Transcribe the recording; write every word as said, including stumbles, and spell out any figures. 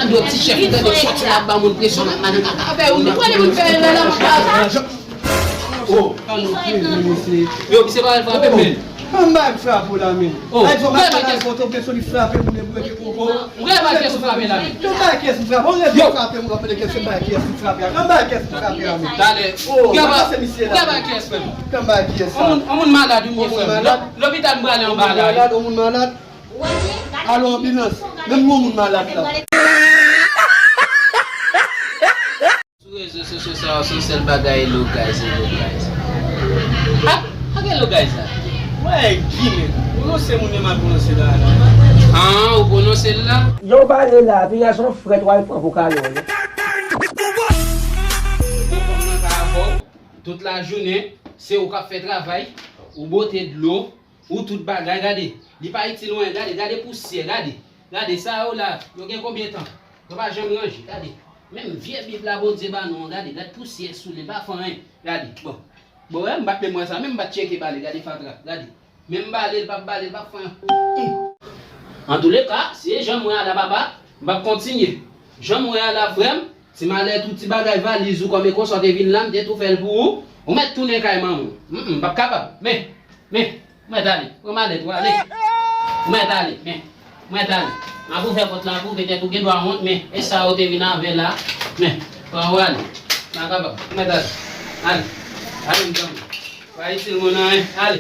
Yon ti chèf ki tande sòti la ba moun presyon, madanm kaka. Afè ou, nou pale moun fè la, la, la. Oh. Yo, misye pa al frape men. Kòman m frape w la, men? Oh, ay, zò, m ap pale avè w, ou oblije sou li frape moun, e pou yo te poko. Ou gen bagay kiyès ou frape la, men? Kòman bagay kiyès m frape? Ou rete frape moun, w ap mande kiyès m bagay kiyès m frape a. Kòman bagay kiyès m frape a, men? Talè. Oh, m ap pase misye la. Ou gen bagay kiyès menm? Kòman bagay kiyès sa? On moun, on moun malad, wi, frè m. Lopital m prale anba la, wi. On moun malad, on moun malad. Alo, anbilans. Menm yon moun malad la. Sou rezo sosyo sa yo, se yon sèl bagay, hello guys, hello guys. Ah, ak hello guys la. Wè, Guy, men. Pwononse moun yo mal pwononse la, la. Ah, ou pwononse l la? Yon bale la, epi gason frèt, w al pran pou kalon, non. Ou konn nan ka avè w, tout lajounen, se ou k ap fè travay, ou bote dlo, ou tout bagay, gade. Li pa itil ou anyen, gade, gade pousyè, gade. Gade, sa yo la, yo gen konbyen tan? Yo pa janm ranje, gade. Menm vye Bib la Bondye ba nou an, gade, gad pousyè sou li, li pa fè anyen. Gade, bon. Bon, wè, m pa t menm wè sa, menm m pa t tcheke bale, gade fatra, gade. Menm bale, l p ap bale, l p ap fè anyen. Antouleka, si e jan m wè a la, papa, m p ap kontinye. Jan m wè a la, frè m, ti malèt ou, ti bagay valiz ou, kòm e konsa w te vin la, m te tou fè l pou ou. Ou mèt tounen kay manman w. M, m p ap kapab. Men, men. Ou mèt ale. Pran malèt ou ale. Ou mèt ale. Men. Ou mèt ale. M ap ouvè pòt la pou ou, petèt ou gen dwa wont, men e sa ou te vin avè la. Men. Pran ou ale. M pa kapab. Ou mèt ale. Ale. Ale, m tann ou. Pa itil moun anyen. Ale.